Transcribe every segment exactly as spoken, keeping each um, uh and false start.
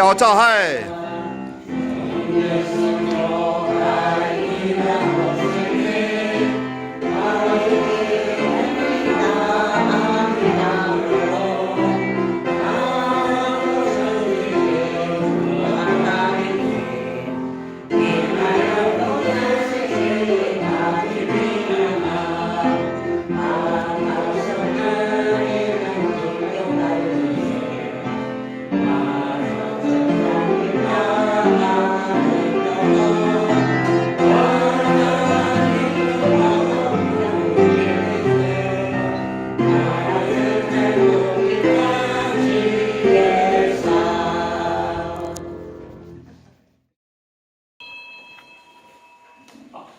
Yaw, cahay.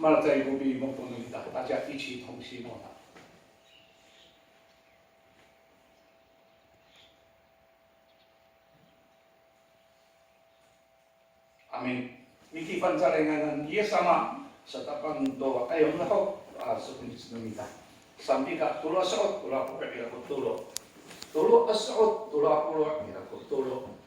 Malacecay ko pimokpok no mita, 大家一起同心默祷。 Amin. Mitifancalinganan Yis sama, satapang to ayaw nahok, a, sokonic no mita. Sampika tolo a so'ot, tolo a polo' ira ko tolo. Tolo a so'ot, tolo a polo' ira ko tolo.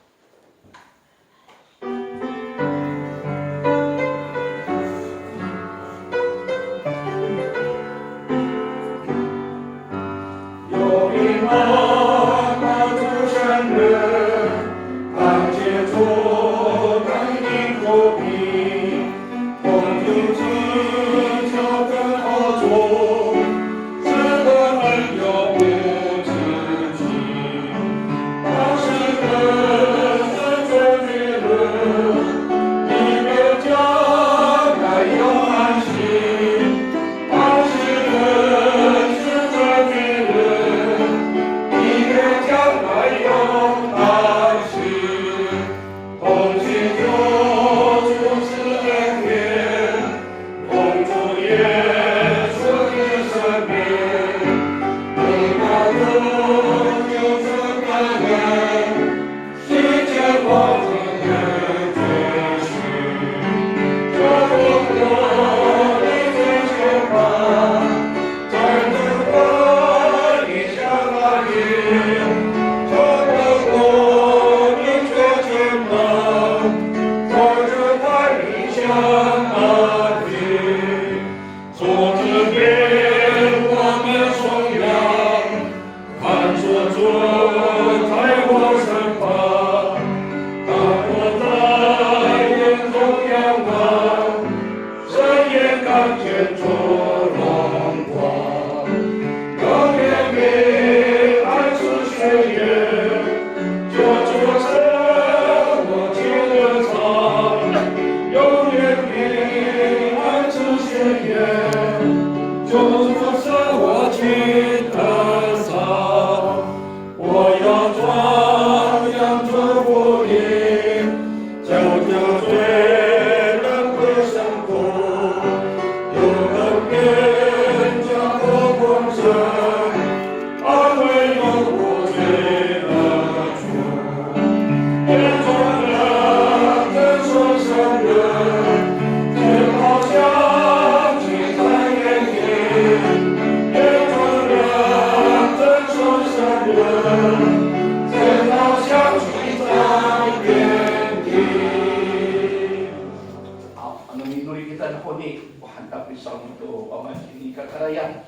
Haw, ano minori kita nahoni, o han ta ko misalong to pamaci ni kakarayan.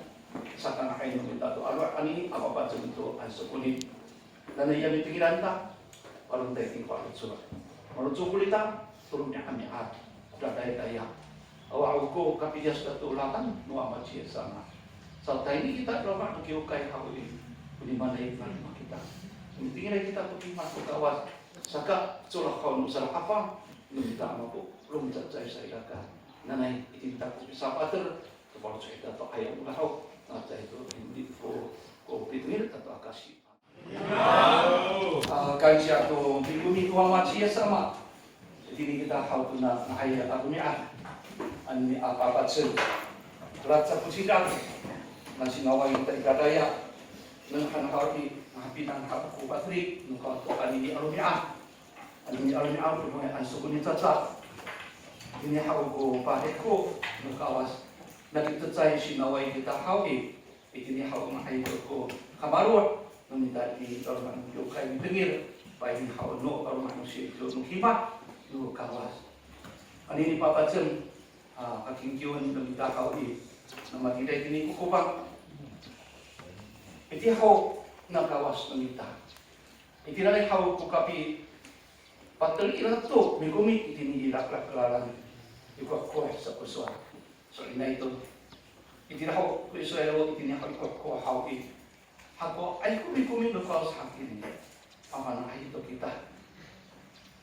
Sakanga'ay no mita to aro' anini a papacem to ansokoni. Nanay ya mitingilan ta, paro' ta itini ko alocola. Maloco' ko rita to romi'ami'ad, dadayadaya. Awa aw ko kapiliyas ta to lalan no Ama ci Yis sama. Sa tayni kita loma' no kiwkay haw i, o nimanay nalima kita. Mitingilay kita to kimad to Kawas. Saka colah haw no salahafang no mita a mapolong cecay salikaka. Nanay itini ta ko pisapater, to paloco' ita to ayaw nahok, a, caay to, ko, ko pitengil ato akasi. A, kansiya to mikomi to Ama ci Yis sama. Itini kita haw to na, nga'ay a romi'ad. Anini a papacem. Laca ko cidal. Nasinaway kita i dadaya. Neng han haw i, ngahapinang haw ko pateli, no Kawas to anini a romi'ad. Anini a romi'ad, to manga'ay ansokoni caca. Itini haw ko pahiko no Kawas. Nani cecay sinaway kita haw i. Itini haw nga'ay to ko kamaro' no mita i, laloma' no kiwkay mitengil. Payni haw no, a, loma' no sisiw no hima no Kawas. Anini papacem, a, kakingkiwen no mita haw i, na matiraay tini ko kopang. Itiya ho na Kawas no mita. Itiraay haw ko kapipateli ira to mikomi itini i laklak a lalan i kohkoh sa ko sowal. So'elinay to, itira haw ko Israil itini haw i kohkoh haw i, hakowaay ko mikomi no Kawas hatini, mafana'ay to kita.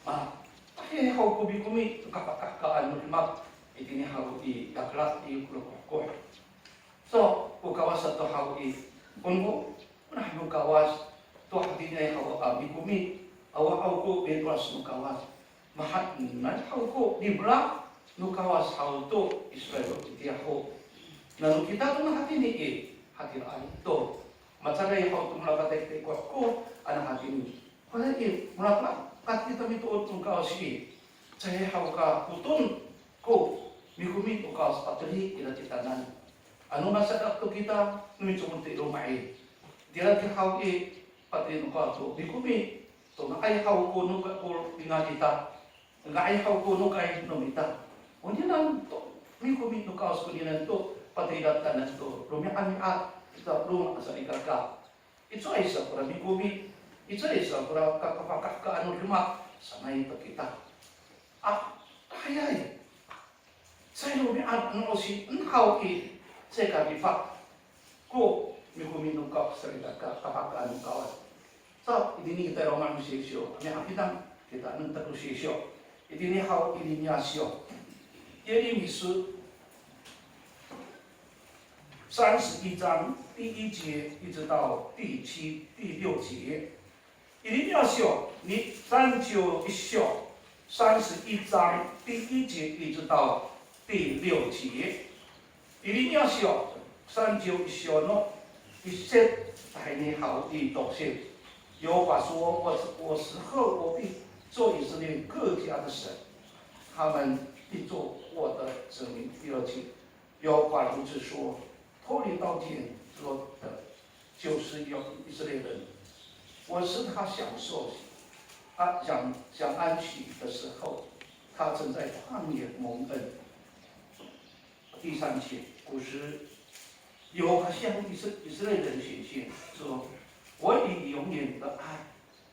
A, ahiyahay haw ko mikomi to kapakahkaan no demak itini haw i laklak i kohkoh. So, ko Kawas sato haw i, kono, konah no Kawas to hatiniay haw a mikomi, awa haw ko mitolas no Kawas. Mahaenay haw ko nimela no Kawas haw to Israil itiya ho. Nano kita to na hatini i, hatiraay to. Mahecaday haw to malakatay kita i kohkoh a na hatini. Koray i, malakat kita mitoor to Kawas i, caay haw ka koton ko mikomi to Kawas pateli ira kitanan. Ano masadak to kita no micomod to i loma' i, tira ki haw i, pateli no Kawas to mikomi to nga'ay haw ko nokay ko linga kita, nga'ay haw ko nokay no mita. Oninan to mikomi no Kawas koninan to pateli ira kitanan to romi'ami'ad kita roma salikaka. Icowaay sa kora mikomi, icowaay sa kora ka, kapakahkaan no demak sanay to kita. A, ahiyahay. Caay romi'ad no sisiw haw i, caay ka lifak ko mikomi no Kawas salikaka, kapakahkaan no Kawas. Sa, itini kita i loma' no sisiw, a mihapinang kita, nentek no sisiw. Itini haw i Yirimiya siyo. Yirimiya 三十一章第一节一直到第七、第六节。Yirimiya siyo, ni, 三十一章第一节一直到第六节。Yirimiya siyo, 三十一章の一節, tahini haw i 六节。耶和华说，我死，我死后，我必做以色列各家的神，他们必做我的子民。第二节， 耶和华如此说，脱离刀剑之地的，就是以色列人。我使他享受，啊，享，享安息的时候，他曾在旷野蒙恩。第三节，古时耶和华向以色，以色列人显现，说：我以永远的爱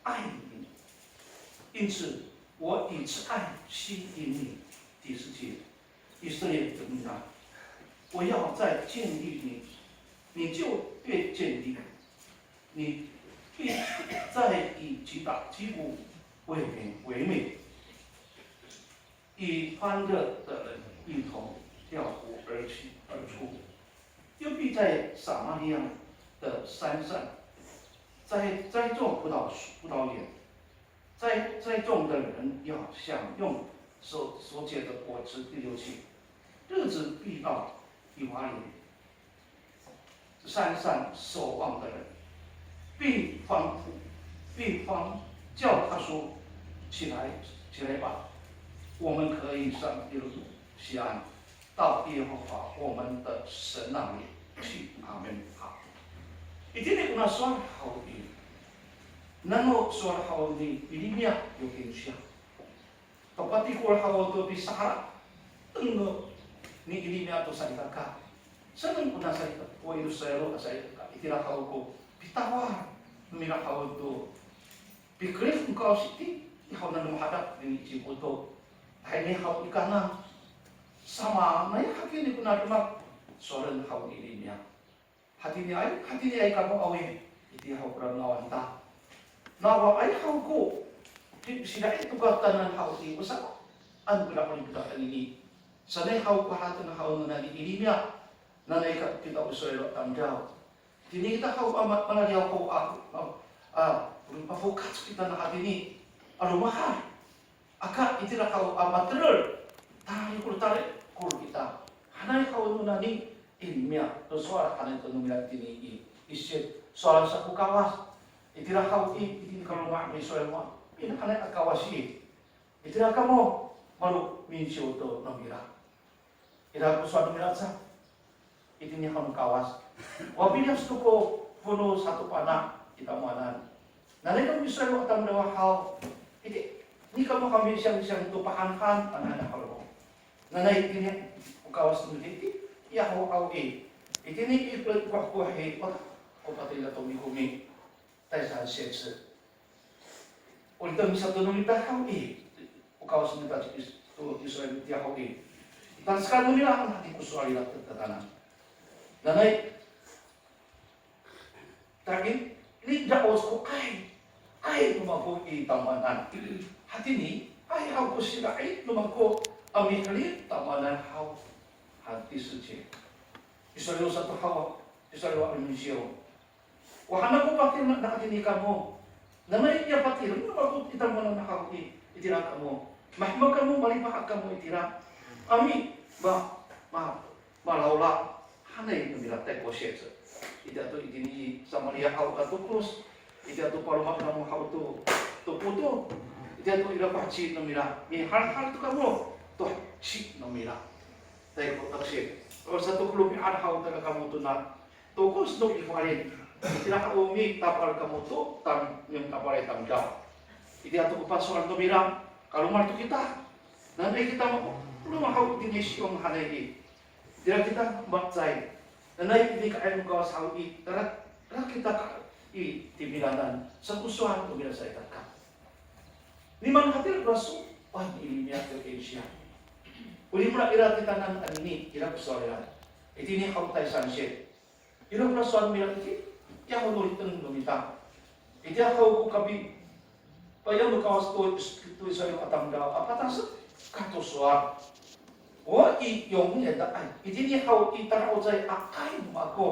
爱你，因此我以慈爱吸引你。第四节，以色列人啊，我要再建立你，你就被建立，你必再以击打击鼓为美，为美，以欢乐的音头跳舞而起，而出，又必在撒玛利亚的山上栽，栽种葡萄树，葡萄园，栽，栽种的人要享用所，所结的果子。第六节，日子必到，以法莲山上守望的人必欢呼，必欢叫他说：起来，起来吧，我们可以上耶路撒冷，到耶和华我们的神那里去。阿们。好。Itini ko na sowal haw i, nano sowal haw ni Yirimiya 预言家. Papatikol haw to pisaharateng no ni Yirimiya to salikaka. Saan ko na salikaka, ko Israil a salikaka, itira haw ko pitawal no mira haw to pikerid no Kawas itini haw, nano mahadak nini Icipto, tahini haw i Kanaan. Samaanay hakini ko na demak, sowalen haw ni Yirimiya. Hatiniay, hatiniay kamo awi, itiya haw ko ra ngawan ta. Nawaay haw ko, ti, sira i to katanan haw i, o saan ko ra ko lipita nini. Sanay haw ko harateng haw no nani Yirimiya, nanay ka kita o Israil tamdaw. Tini kita haw a ma, malaliyaw haw a, a, a, mafokac kita na hatini. A lomahad. Aka itira haw a matelel, tarikor tarikor kita. Hanay haw no nani Yirimiya to sowal hanay to no mira tini i, isit, sowal sa ko Kawas. Itira haw i, itini kaloma' no Israil, ina hanay a Kawas i. Itira kamo, malo minciw to no mira. Ira ko sowal no mira sa, itini haw no Kawas. O piliyas to ko fono sato pana i tamowanan. Nanay kamo Israil a tamdaw haw, itini kamo kami siyang siyang to pahanhan, anana haw. Nanay itini o Kawas no iti, ya haw haw i. Itini i pela i kohkoh i, o, ko patay to mikomi. Taysan siyeci. O liteng sato no mita haw i, o Kawas no mita to Israil itiya haw i. Tangsakal no mira, hati ko sowal ira tatanan. Nanay, Tayni, ini da'oc ko ay, ay no mako i tamowanan. Hatini, ay haw ko sira i no mako a mihelit tamowanan haw. Hati seci. Israil sato haw, Israil a misiyo. Wa han ako patireng na hatini kamo. Nanay ya patireng no mako i tamowanan haw i, itira kamo. Mahemek kamo, malipahak kamo itira. Ami, ma, ma, malawla hanay no mira. Tay ko siyeci. Itiya to itini i Samaria haw a tokos. Itiya to paloma kamo haw to, to poto. Itiya to ira ko heci no mira. Mihalhal to kamo to heci no mira. Tay ko taksi. O sato ko romi'ad haw tala kamo to na tokos no Ifarin. Itira haw mitapal kamo to tam, niyam tapalay tamdaw. Itiya to ko pasowal no mira. Kalomar to kita. Nanay kita mako, loma' haw itini Siyong hanay i. Tira kita macecay. Nanay itini ka'ayaw no Kawas haw i, tara, tara kita ka i timilanan. Sa ko sowal no mira salikaka. Niman hatira ko raso, wa, i Yirimiya to Kensya. O limela ira titanan anini, ira ko sowal ira. Itini haw taysan siyet. Ira ko sowal no mira iti, ya haw no liteng no mita. Itiya haw ko kapi, payang no Kawas to, to Israil a tamdaw, a patasek kato sowal. O i, yong i, ta ay. Itini haw i, tada'ocay a ay no mako.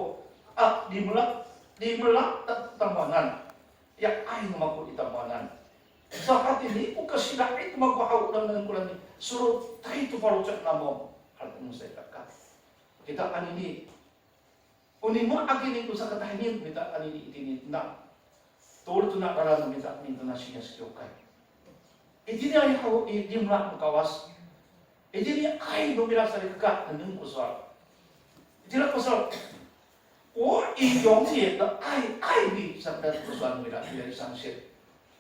A, limela, limela ta, tamowanan. Ya ay no mako i tamowanan. Sa hatini, o kasila'it no mako haw, o nano koraan i, solo tay to faloco' namo. Hal ko no salikaka. Kita anini, o nimo akini to sakatahini mita anini itini tona. Tolo tona lalan mita, mita na siyas kiwkay. Itini ay haw i limela no Kawas. Itini ay no mira salikaka, nengneng ko sowal. Itira ko sowal. O i, yong i, ta ay, ay ni, sa ko sowal no mira, ira i sangsit.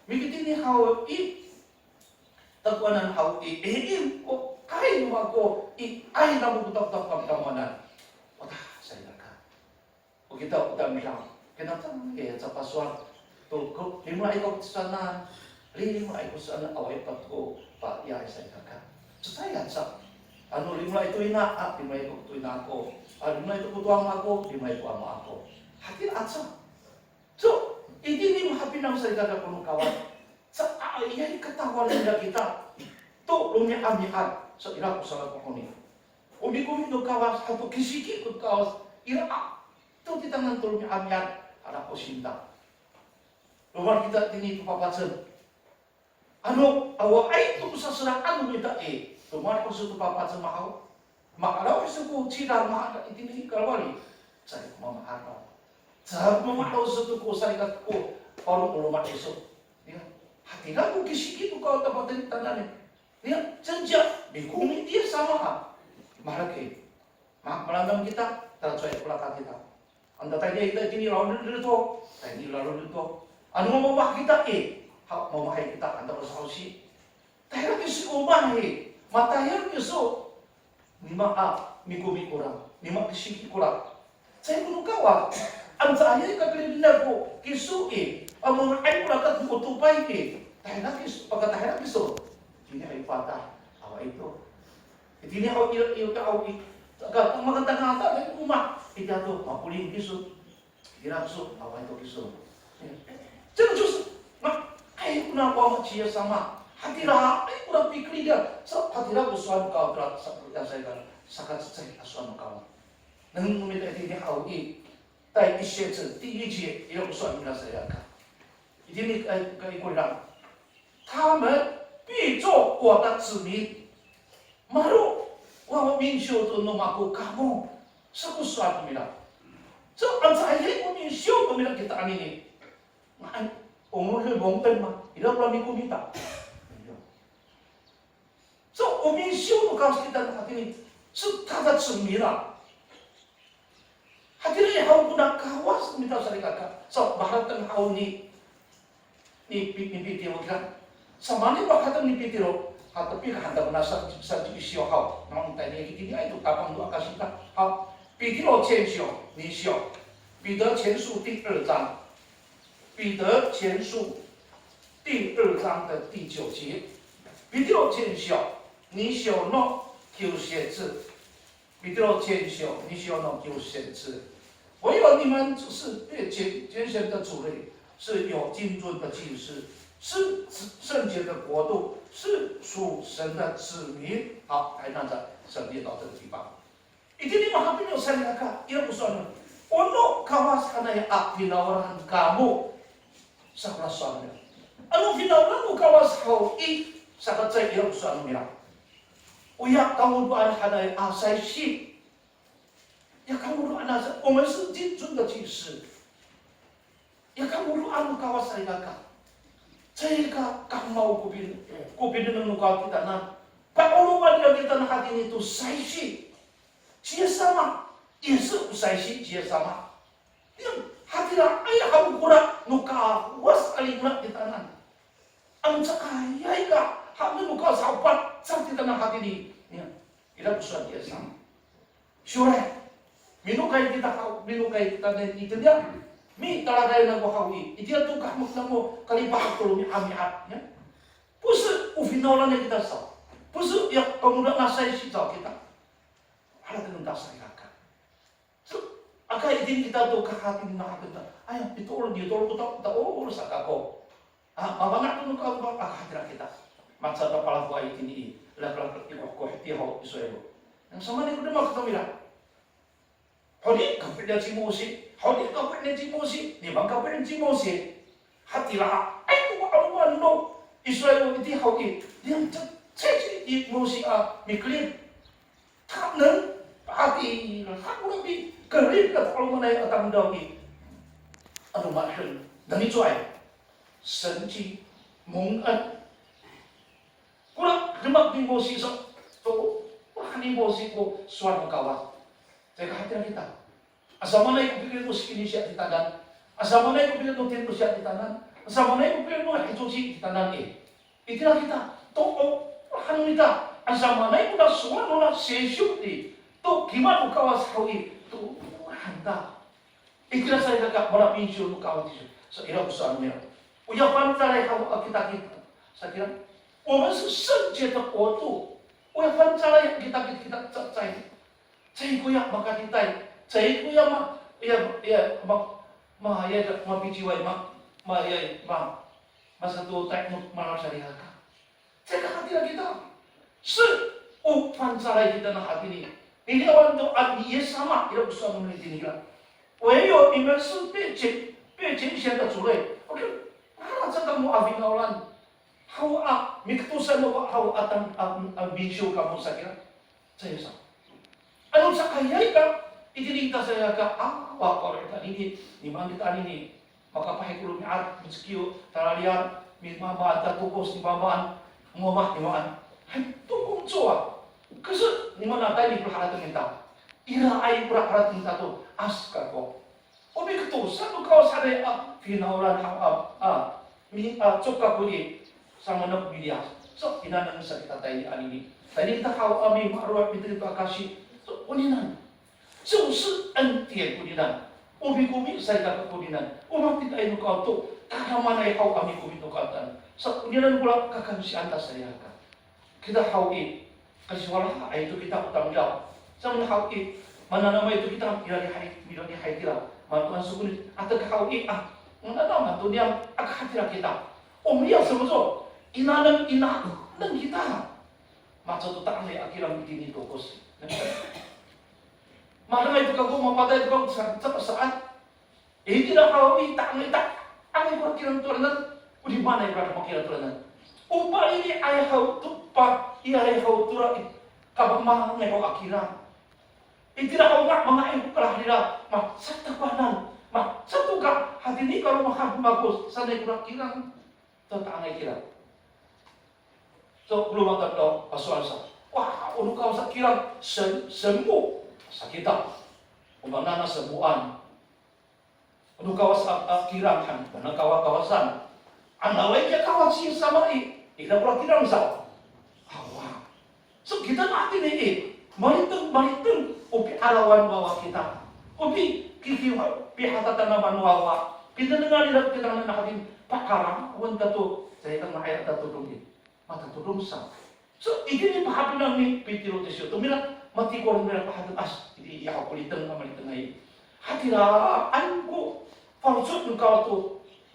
Mikitini haw i, takowanan haw i, e, i, o, ay no mako i, ay namo ko takotakowan tamowanan. O ta, salikaka. O kita o tamdaw. Kina ta, e, sa pasowal. To, ko, limela i ko saan, limela i ko saan, awaay pat ko, pa, ya, salikaka. Cecay aca. Ano limela i to ina, a, limela i ko to ina ako. A, limela i to ko to ama ako, limela i ko ama ako. Hatira aca. So, itini mahapinang salikaka ko no Kawas. Sa, a, iyay katawal nira kita. To romi'ami'ad, sa ira ko salakaw koni. O mikomi no Kawas, hato kisiki ko Kawas, ira a, to titaanan to romi'ami'ad, ira ko sinta. Lomar kita tini to papacem. Ano awaay to ko saseraan no mita i, lomar ko so to papacem haw. Ma'araw iso ko cidal mahaen itini i kalowali. Caay ko mama'araw. Caay ko mama'araw iso to ko salikaka ko paro ko loma' iso. Ya, hatira ko kisiki to Kawas a pateli titaanan i. Ya, 真的, mikomi tiya sama a. Maherek i. Ma, malanam kita, talacowa ko rakat kita. Ano tatayni kita itini i laloled to, tayni i laloled to. Ano mamamah kita i, ha, mamahay kita, ano ko sa'osi. Tahira kiso ko omah i, matayal kiso. Nima a mikomi kora, nima kisiki kora. Caay ko no Kawas, ano caay kakeliden ako kiso i, a manga'ay ko rakat no otopay i, tahira kiso, pakatahira kiso. Itini i patah, awaay to. Itini haw i, i, haw i, ka, makatangata ko omah, itiya to, mapoling kiso. Itira kiso, awaay to kiso. 这个就是, ma, ay ko na wama ci Yis sama. Hatiraay ko na pikeliden, sa hatira ko sowal no Kawas, sa, sa, sa, sakacecay a sowal no Kawas. Nengneng no mita itini haw i, 第一节, 第一节, ira ko sowal nira salikaka. Itini, e, kay ko ira. 他们必作我的子民. Maro', wa, wa minsyo to no mako kamo, sa ko sowal no mira. So, ano caay ko minsyo no mira kita anini. Nga'ay, o mongten ma, ira ko mikomi ta. So, o minsyo no Kawas kita no hatini, so, 他的子民 a. Hatira i haw ko no Kawas mita salikaka, sa maharateng haw ni. 你比你比提我看，什么你把他的你比提了，他的比他的那三三十一岁好，然后带你一定要有打棒都阿卡西达好，比提了前秀，你秀，彼得前书第二章，彼得前书第二章的第九节，彼得前秀，你秀 no 九节字。 彼得前书，你秀 no 九节字，唯有你们是被拣拣选的族类，是有君尊的祭司，是圣洁的国度，是属神的子民。好，来，那在省略到这个地方。Itini mahapinyo sa niyaka, ira ko sowal no, o no Kawas hanay a finawlan kamo, sa ko sowal nira. Ano finawlan no Kawas haw i, saka caay ira ko sowal nira. Oya kangodoan hanay a saysi. Ya kangodoan a sa, 我们是君尊的祭司. Ya kangodoan no Kawas salikaka. Caay ka kamaw ko pin, ko pinengneng no Kawas kitanan. Pa'oloman nira kitanan hatini to saysi. 其实嘛，也是 o saysi, 其实嘛. Niyam, hatiraay haw kora no Kawas a lingla kitanan. Ano cakayay ka, haenen no Kawas haw pat, sa kitanan hatini. Niyam, ira ko sowal nira sa. Syoray, minokay kita haw, minokay kita ni, itira. Mitaladay nako haw i, itira to kahemek namo, kalipahak to romi'ami'ad, ya. 不是 o finawlan kita saw. 不是 ya kangodoan a saysi saw kita. Harateng ta salikaka. So, aka itini kita to kahatini na kita. Aya, itoor, itoor ko ta, itoor sa kako. A, mafana' to no Kawas, aka hatira kita. Maca ta palafoay itini i, laklak i, kohkoh itiya ho Israil. Nang samanay ko demak to mira. Honi, kapoy nira ci Mosi. Honi, kapoy nira ci Mosi. Niman kapoy nira ci Mosi. Hatiraay ko 'aloman no Israil itiya haw i. Niyam cecay ci Mosi a mikerid. Tahaen, pati, hakorapi, kerid ko 'alomanay a tamdaw i. Ano maherek, nani cowaay? 神迹蒙恩. Kora demak ni Mosi so, so, kora ni Mosi ko sowal no Kawas. Caay ka hatira kita. Asa manay ko pikerid no Sinisiya titanan. Asa manay ko pikerid no Tinosiya titanan. Asa manay ko pikerid no Hicoci titanan i. Itira kita, to o, han ita, asa manay ko na sowal no na sesyo i, to kima no Kawas haw i, to han ta. Itira sa ira ka, mala pinsiw no Kawas iso. Sa ira ko saan nira. Oya fangcalay haw a kita kita. Sa kira, 我们是圣洁的国度. Oya fangcalay kita kita kita sa, sa, sa koya makatitay. Sa koya ma, ya, ya, ma, ma, ya, mapiciway, ma, ma, ya, ma, Masatotay no malacalay aka. Caay ka hatira kita. 是 o fangcalay kita na hatini. Niliyawan to a ni Yis sama, ira ko sowal no nira. 唯有你们是被拣，被拣选的族类. OK, para sa kamo a finawlan. Haw a, miketosan no haw a tam, a, a, binsiw kamo sa kira. Caay sa. Ano cakayay ka, itini kita sa ira ka, a, wa, wa, kita anini, nimaan kita anini, makapahay ko romi'ad, micekiw, talaliyar, mimamaan ta tokos, mimamaan, ngomah, nimaan. Hay, to ko cowa. 可是 nimaan a tayni ko harateng ita. Iraay ko harateng ita to, asa kako. O miketosan no Kawas hanay a finawlan haw a, a, mi, a, cokak ko i, samanen ko miliyas. So, inaneng sa kita tayni anini. Tayni kita haw a mimaro' miterid to akasi. So, oninian. 就是恩典 koninian. O mikomi sa ita koninian. O matiraay no Kawas to, tadamaanay haw a mikomi to Kawas. So, oninian kora kakansian ta sa ira ka. Kita haw i, kasiwalaay to kita o tamdaw. Samanen haw i, mananamay to kita, milalihay, milalihay kira. Mato'an so'elin, ato ka haw i, a, mananam to niyam, aka hatira kita. O miya samoso, inaneng, inaneng kita. Maca to ta'angay a kilang itini tokos. Manangay to kako, mapatay to kako, sa, sa, saat. Itira haw i, ta'angay, ta'angay kora kilang toranan, o dimaanay kora kilang toranan. O paliliay haw to, paliay haw tora i, kapamangay haw a kilang. Itira haw nga, manga'ay ko kalahlira, ma, satapanan, ma, sato ka, hatini kalo mahaen mako sanay kora kilang, to ta'angay kilang. So, o roma tamdaw, pasowal sa. Wa, o no Kawas a kilang, sen, senmo, sa kita. O maan a senmoan. O no Kawas a, a, kilang han, o no Kawas, Kawasan. Anaway kiya Kawas ci Yis sama i, ira ko ra kilang saw. Awa. So kita na hatini i, maliteng, maliteng, o pi'arawan wawa kita. O pi, kiki, pihatatanaman wawa. Pinengnengan ira kita na hatini, pa'arawan ta to, caay ka nga'ay a tatodong i. Matatodong sa. So, itini pahapinang ni Pitiro to syo. To mira, matikor mira pahaten as. Iti ya ko liteng, a malitengay. Hatiraan ko faloco' no Kawas to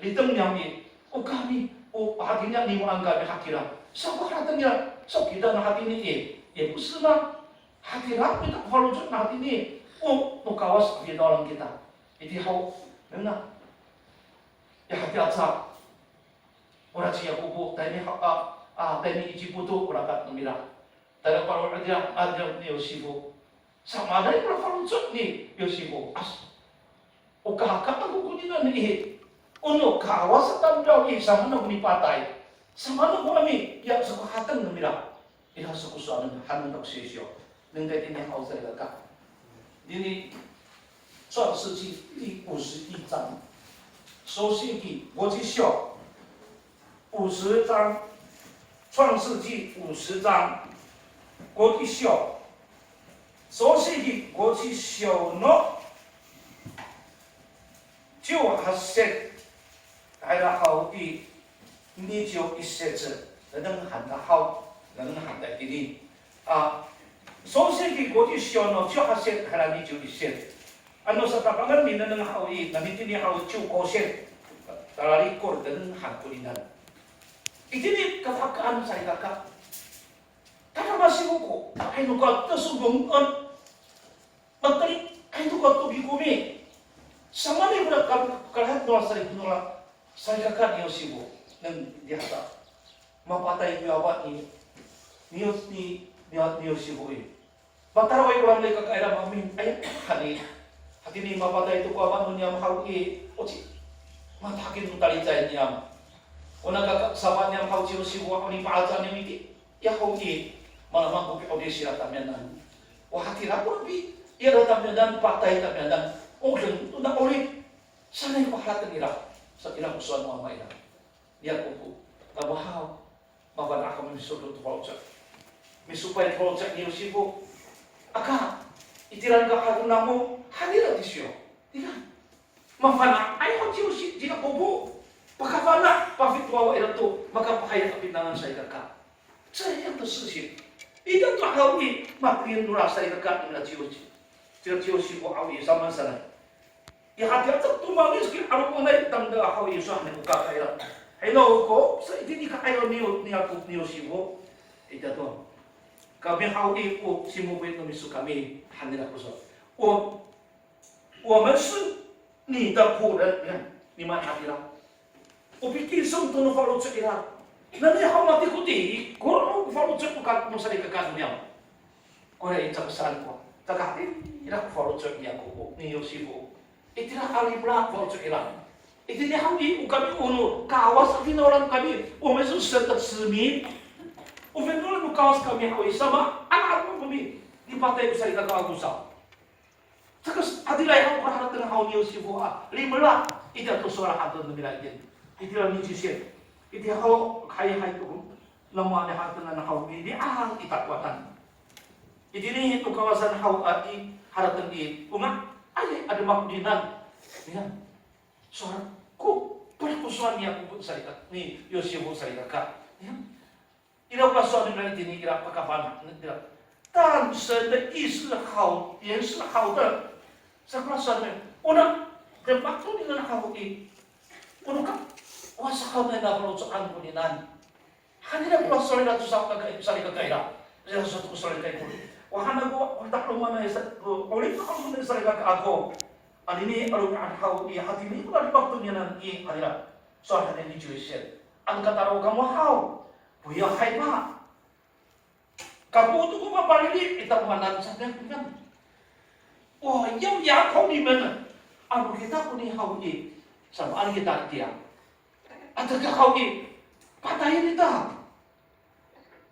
liteng niyam i, o kami, o hatini a nimoan kami hakira. Sa ko harateng nira, sa kita na hatini i, ya ko sema. Hatira ko ita ko faloco' na hatini, o no Kawas a finawlan kita. Iti haw, nengneng. Ya hati aca. Ora ci Yakobo, tayni ha, a, a, tayni Icipo to, o rakat no mira. Tayra paro' nira, a, nira ni Yosifo. Samaanay ko ra faloco' ni Yosifo. As. O kahaka ako koninian i. O no Kawas a tamdaw i, samaan ko mipatay. Samaan ko ami, ya sa ko harateng no mira. Ira sa ko sowal hanen to ko sisiw. Nengneng itini haw salikaka. Itini, 创世纪第五十一章。Sosiki, gocisyo. 五十章，创世纪五十章，五十章。Sosiki, 五十章の十八節。Ira haw i 二十一節。Nengneng han ta haw, nengneng han ta itini. A, 創世記五十章の十八節から二十一節。Ano satapangan minengneng haw i, nanitini haw i 十五節。Talikor, nengneng han koninan. Itini kafahkaan salikaka. Tada masiwko, ay no ka to so bongan. Matali, ay no ka to bikomi. Samaanay ko ra ka, kalahat no ra sali, no ra salikaka ni Yosifo. Nengneng itiya haw. Mapatay ko awa ni, ni, ni, ni, ni Yosifo i. Mataraway ko lamlay kakaira mamin, ay, hani. Hatini mapatay to ko awa no niyam haw i, o ci, matahakin no talicay niyam. O naka, sawa niyam haw ci Yosifo, o nipa'aca niyam iti, ya haw i, malamang ko pi'orip sira tamiyanan. O hatira ko pi, ira tamiyanan, patay tamiyanan, o deng, o na 'orip. Sanay ko harateng ira, sa ira ko sowal no ama ira. Niya ko ko, kamo haw, mafana' kamo misodo to faloco'. Misopay to faloco' ni Yosifo. Aka, itiran ka haw namo, han ira disyo. Ira. Mafana'ay haw ci Yosi, ci Yakobo. Pakafana', pafit wawa ira to, makapahay a pinangan salikaka. Caay to sisi. Ira to haw i, makoyin nora salikaka nira ci Yosi. Ci Yosifo haw i, samaan sanay. Ya, hatiya to, to mangis ki 'alomanay tamdaw haw i, so han ko kakaira. Hay no ko, sa itini kakaira ni, ni Yako, ni Yosifo. Ita to. Kami haw i ko simokit no miso kami, han nira ko so. O, o 我们是你的仆人, ya, ni ma hatira. O pikiso to no faloco' ira. Nani haw matikotikor no faloco' no ka, no salikaka niyam. Kora i caka saan ko, caka hatira ko faloco' ni Yakobo, ni Yosifo. Itira a limela ko faloco' ira. Itini haw i, o kami o no Kawas a finawlan kami, o miso sa ta simi. O finawlan no Kawas kami haw i, samaan ako kami nipatay ko salikaka ako sa. Saka hatira haw ko harateng haw ni Yosifo a limela, itiya to sowal harateng no mira itini. Itira ni Jisel. Itiya haw, hay, hay to. Namo a harateng haw i, itiya i takowanan. Itini to kawasan haw a i harateng i, o nga'ay a demak koninan. Niya. Sowal ko, pala ko sowal ni Yakobo salikaka, ni Yosifo salikaka. Niya. Ira ko sowal nira itini, ira pakafana' nira. 但神的意思好，原是好的。Sa ko sowal nira, ona, demak koninan haw i, ona ka, o saka nai na faloco'an koninan. Hanira ko sowal nira to sa kaka, salikaka ira. Ira sa to ko sowal nira ko. O han ako, o 'alomanay sa, o 'orip 'alomanay salikaka ako. Anini 'alomanay haw i, hatini ko demak koninan i, hanira. Sowal hanini Jisel. Ano kataro kamo haw, 不要害怕。Kako to ko mapalili, ita ko manan sa niya, kan. O, yaw, ya ko nimen. Ano kita koni haw i, samaan kita itiya. Ato ka haw i, patayen ita.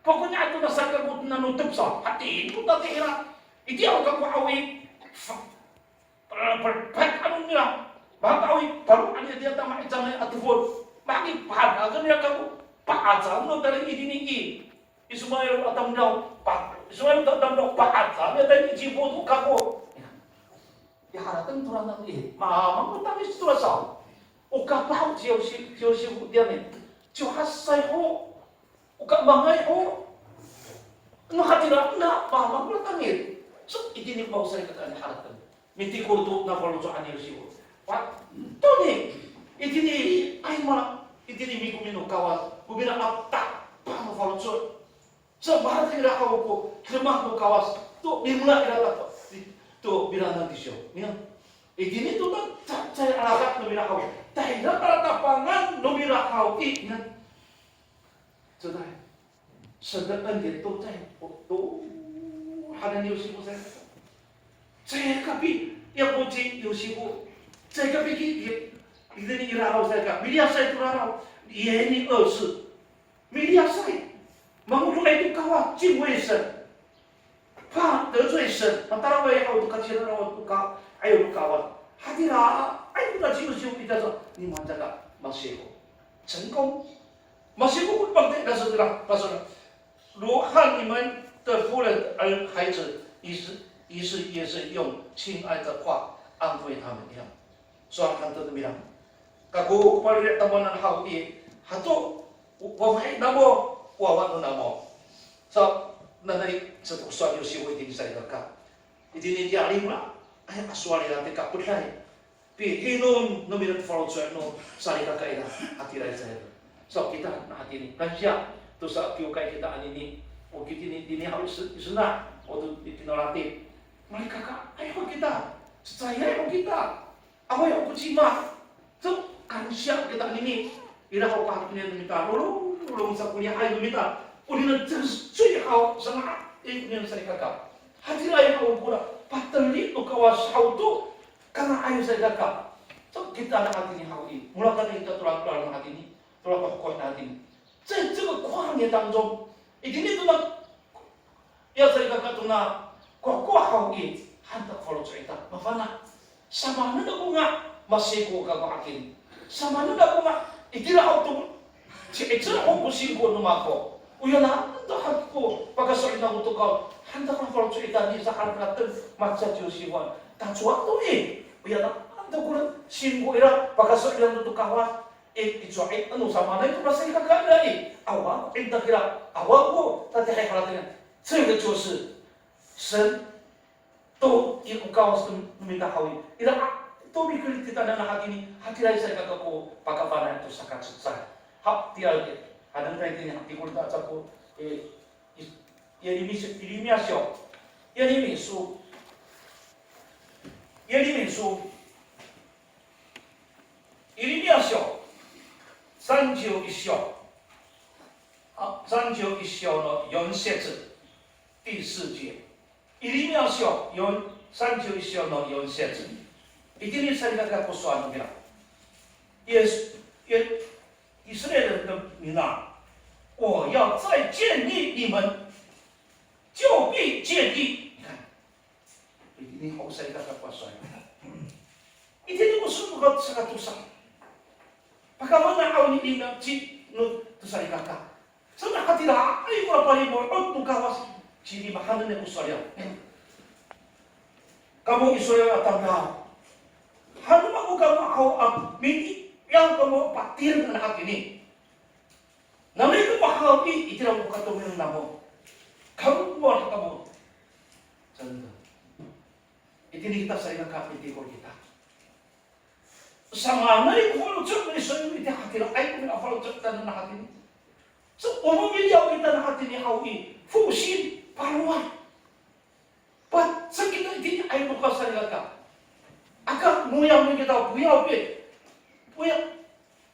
Pokoknya ato na sa kako nanotep sa, hatini ko tatiira. Itiya kako haw i, Perpek ano nira. Makawi, paro ano itiya tama i cangay a tefon. Taki pahad aken ya kako, pahad sa no tali itini i Ismail a tamdaw, pa, Ismail a tamdaw, pahad sa no tali i Icipto kako. Ya harateng to ranan i, mamang no tangis to rasaw. O kapah ho ci Yosif, ci Yosif tiyan i, ciw hasay ho, o kamangay ho. No hatira, na mamang no tangis. So, itini ko salikaka i harateng. Mitikor to nafaloco'an ni Yosif. Wa, toni, itini, ay ma, itini mikomi no Kawas, o mira a tapang no faloco'. Sa maharateng ira haw ko demak no Kawas, to mimela ira to, to mira nan disiyo. Niyan. Itini to ta, ta, cecay a ladak no mira haw. Tahira tala tapangan no mira haw i, niyan. Cecay. 神的恩典都在，都，都，还能有幸福在。Cecay kapi, ya ko ci Yosif. Cecay kapi ki, ya, itini i raraw sa ka, miliyasay to raraw, 一二四. Miliyasay. Mangodoay to Kawas, 敬畏神. 怕得罪神, matalaay haw to kaciraw to ka, ayaw to Kawas. Hatiraay kona ci Yosif ita sa, ni Mangcaka, masifo. 成功. Masifo ko pangti, 但是呢，他说呢， 如和你们的夫人和孩子，于是，于是也是用亲爱的话安慰他们一样。Sowal han to no mira. Kako ko palowad tamowanan haw i, hato, o, o, hay namo, wawa no namo. So, nanay, sa to sowal yo siwo itini salikaka. Itini tiya lima, ay, a sowal ira ti kapeday. Pihinom no mira to faloco' no salikaka ira, hatiraay sa ira. So, kita na hatini, kansiya to sa kiwkay kita anini, o kitini, tini haw i se-, i sena', o to i pinoratit. Malikakaay ho kita, cecayay ho kita, awaay ho ko cima. So, kansiya kita anini, ira ho ko hatinian no mita, lolong, lolong sa ko lihay no mita, onini cecay haw, sanga, e, onini salikaka. Hatiraay haw kora, pateli to Kawas haw to, Kanga'ay salikaka. So, kita na hatini haw i, molakan kita to lakolah na hatini, to lakokoh na hatini. 在这个旷野当中，itini to na, ya salikaka to na, kokoh haw i, han ta ko faloco' ita, mafana'. Samaanen ako nga, masiko kako hakin. Samaanen ako nga, itira haw to, ci'icel ho ko singko no mako. Oya na, han ta ko, pakaso'elin ako to Kawas, han ta ko faloco' ita ni sa han ka ten, maca ciw siwan. Tacowa to i, oya na, han ta ko singko ira, pakaso'elin to Kawas. E, i cowa i, ano samaanay ko salikaka ira i, awa ko intak ira, awa ko tatiihay haratengan. 这个就是神 to i ko Kawas no mita haw i. Ira a, to mikerid kita na hatini, hatiraay salikaka ko pakafana'en to sakacecay. Haw, tira, hananay tini, ha, tikol ta aca ko, e, i, Yirimi, Yirimiya siyo. Yirimi so. Yirimi so. Yirimiya siyo. Sanciw i siyo. A, sanciw i siyo no yon setsu. 第四节。 Yirimiya siyo, yon, sanciw i siyo no yon setsu. Itini salikaka ko sowal nira. Yes, yes, 以色列人的民啊，我要再建立你们，就必建立。你看，itini ho salikaka ko sowal. Itini ko sowal ko sakatosa. Pakafana' haw ni ina ci no to salikaka. Sa hatiraay ko palimo'ot no Kawas, cini mahaen ko sowal. Kamo Israil a tamdaw, han mako kamo haw a mini, ya kamo patireng a hatini. Nanay kamo haw i, itira ko katomireng namo. Kamo ko kamo. Sa, itini kita salikaka, mitikor kita. Samaanay ko faloco' no Israil itiya hatiraay ko mina faloco' tanan a hatini. So, o mamiliyaw kita na hatini haw i, 复兴, palowad. Pacek kita itini, ay, no Kawas salikaka. Aka, moyang kita, 不要被, 不要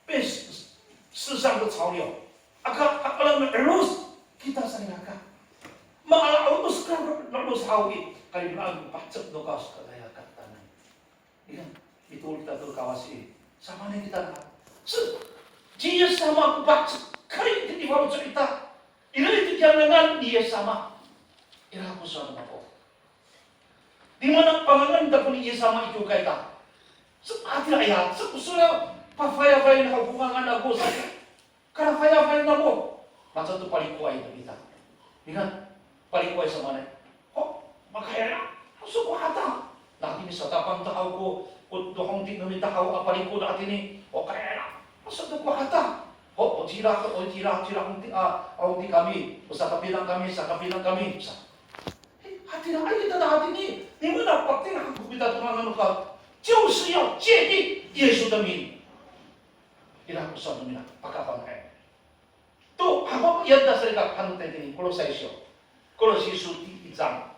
被世上的潮流. Aka, aka, alang no 'elos kita salikaka. Mala 'elos ka, 'elos haw i, kalimelaan ko pacek no Kawas salikaka. Ira, mitoor kita to Kawas i, samaanay kita na. Se, ci Yis sama ko pacekay itini faloco' ita. Ira itini i ngangan ni Yis sama. Ira ko sowal no mako. Dimana pangangan ta ko ni Yis sama i kiwkay ita. Se, hatira aya, se ko sowal. Pafayafay haw ko ngangan ako sa. Karafayafay namo. Maca to palikoay to kita. Ningan, palikoay sa maanay. Ho, makayala. Maso ko hata. Natini satapang ta haw ko, ko to hongti no mita haw a paliko natini. O kayala. Maso to ko hata. Ho, o cira, o cira, cira hongti a, hongti kami. O sakapilang kami, sakapilang kami. Sa. Hatiraay kita na hatini, nima na patireng ko mita to ngangan no Kawas, 就是要借力耶稣的名. Ira ko sowal no mita, pakafanga'ay. To, haw, ya ta salikaka han to itini, Kolosay syo. Kolosay syo 第一章.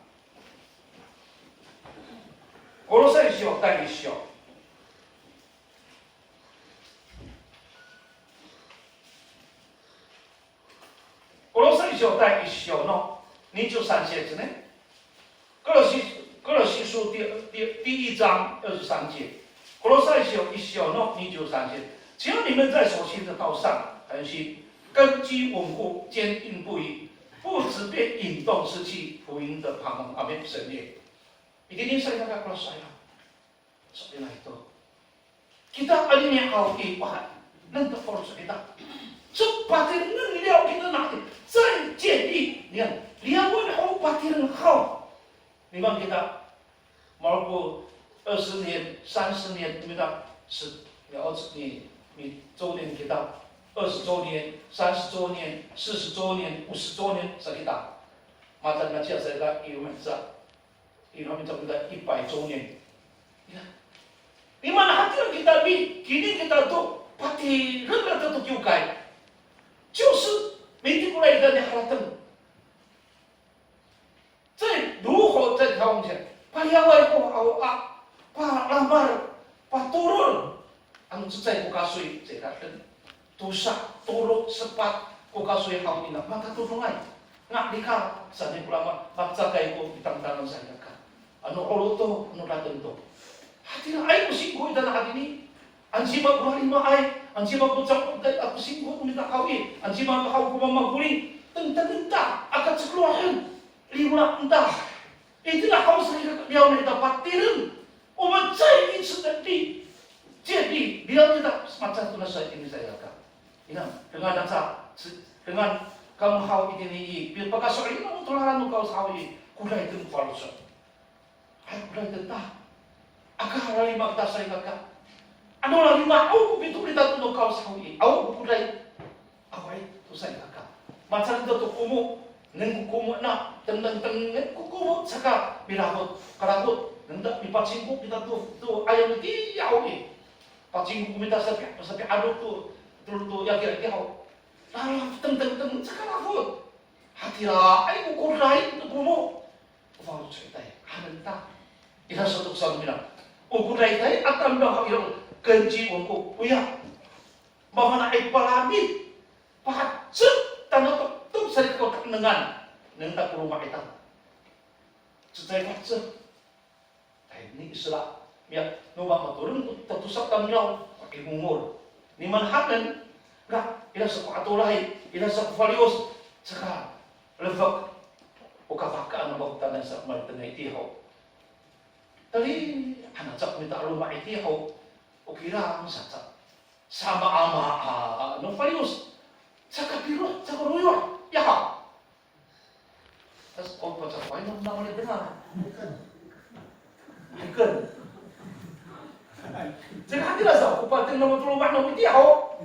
Kolosay syo, 第一章. Kolosay syo 第一章の二十三節ね。Kolosay, Kolosay syo 第, 第, 第一章二十三节。Kolosay syo 一章の二十三节。只要你们在所信的道上恒心，根基稳固，坚定不移，不致被引动失去福音的盼望。阿们，神也。Itini sa ira ka Kolosay a. Sabi na ito. Kita anini haw i, wa, nanta faloco' kita. So patirengen liyaw kita na, 再建立, niyan, liyawen haw patireng haw. Niman kita, 马可二十年、三十年, mita, 十, ya, 二十年, 你周年 kita, 二十周年、三十周年、四十周年、五十周年 sa kita. Mata na ciya sa ira i, mita. Ira mita kita 一百周年. Ya. Niman hatira kita mi, kini kita to, patireng kita to kiwkay. 就是, mitikoray kita ni harateng. 在如何在台湾前, paliyaway ko haw a, palamar, patorod. Ano cecay ko kasoy, cecay ka, tosa, tolo, sepat ko kasoy haw ina, matatodongay. Nga nika, saan ko lama, macakay ko mitangtangan sa ira ka. Ano 'olo to, ano dateng to. Hatiraay ko singko ita na hatini. Ano cima ko lalimaay, ano cima ko ca'otay, ako singko ko mita haw i, ano cima ko haw ko mamagoling, tengteng ita, aka ceklohen, lima ita. Itira haw sa ira liyaw na ita patireng. O mita cecay i, cecay i, cecay i, liyaw na ita, maca to na sa itini sa ira ka. Ina, dengan aca, dengan kamo haw itini i, pi-, pakaso'elin no to lalan no Kawas haw i, koray to ko faloco'. Hay, koray to ta. Aka lalima kita sa ira ka. Ano lalima, awa ko pito kita to no Kawas haw i, awa ko koray. Awaay to sa ira ka. Maca to to komo, nengneng ko komo na, tengneng, tengneng ko komo, saka milafot, kalafot, nengda mipacingko kita to, to ayam itiya haw i. Pacingko mita sapi, sapi'adop to, to, to yaki, yaki haw. Lalafot, tengneng, tengneng, saka lafot. Hatiraay ko koray to komo. O faloco' ita i, hanen ta. Ira sato ko saan no mira. O koray ita i, a tamdaw haw ira, 根基稳固, oya. Mafana'ay palamit, pahacek, tano toktok sa ri ko kaenengan, nengneng ta ko loma' ita. Cecay pahacek. Tayni i sera, miya, no mamatolon ko tatosa tamdaw, pakingongol. Niman hanen, ra, ira sa ko atolay, ira sa ko faliyos, saka lefek, o kafahekaan no mafoktanay sa ko malitengay itiya ho. Tali, ana ca ko mita a loma' itiya ho, o kirang saca. Samaamaa no faliyos, saka piro', saka royo', ya haw. Tas, o, pacakoay no, namali dengar. Ay, ken. Jadi, hatira sa ko pateng no matoloma' no itiya ho.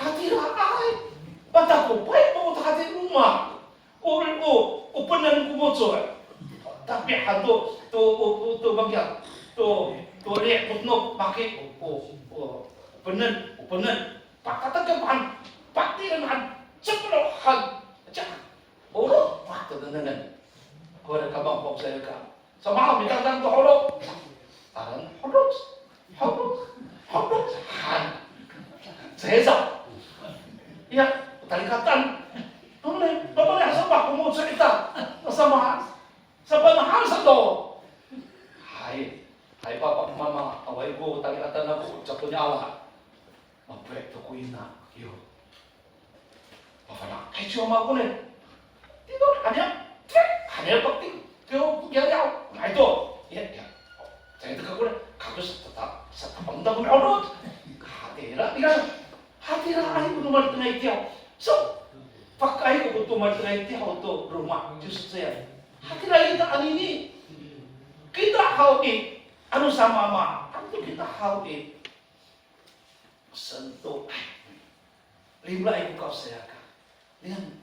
Hatiraay. Patakopay, o, hatira loma'. O, o, o penen ko moco'. Tapi han to, to, o, o, to, bangkiya, to, to, li', o, no, maki, o, o, o penen, o penen. Pakatakep han, patiren han, cekelo han, ca, holo, wa, to, nengnengen. Ko ira kamang pok sa ira ka. Sa mahaen mitangtang to holo. Taran holo, holo, holo, han. Cecay. Ya, talikatan. Tone, pamali sa ba ko moco' ita. Sa mahaen. Sa pamahaen sa to. Hay, hay, papa, mama, awaay ko talikatan ako, capo niya awa. Mapre to ko ina, yo. Mafana', hay, ciyo mako ne. Tito, hanya, tre, hanya pakti, ciyo, ya, ya, na ito. Ya, ya. Saya teka ko ne, kapes, tata, sa tapang ta ko ne, orot. Ira, hatiraay ko no malitengay tiya. So, pakayni ko to malitengay tiya to loma', 就是这样. Hatira kita anini. Kita haw i, ano samaamaan to kita haw i. Santo, ay, limelaay ko kawas saka. Niyan,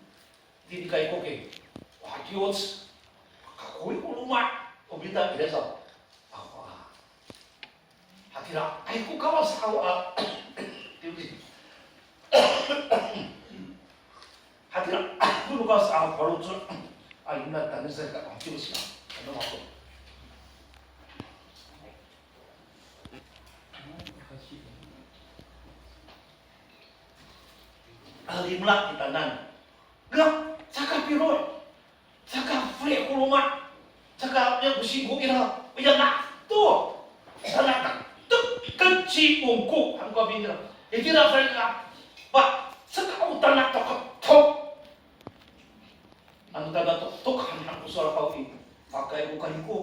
tini kay ko ki, wa, kiyoc, kakoy ko loma', o mita ira sa. Awa. Hatiraay ko kawas haw a. Hatiraay ko kawas a, faloco'. Ay, na, tani sa ka, kiyoc na. Ano ako? A, limela kitanan. Ga, caka piro, caka feli ko loma', caka ya ko singko ira, ya na to. Sana ta, tek, keci ongko, han ko abing ira. Itira sa ira, ba, caka o tana to, to. Ano tana to, to, han, han ko sowal haw i, pakay ko kaliko.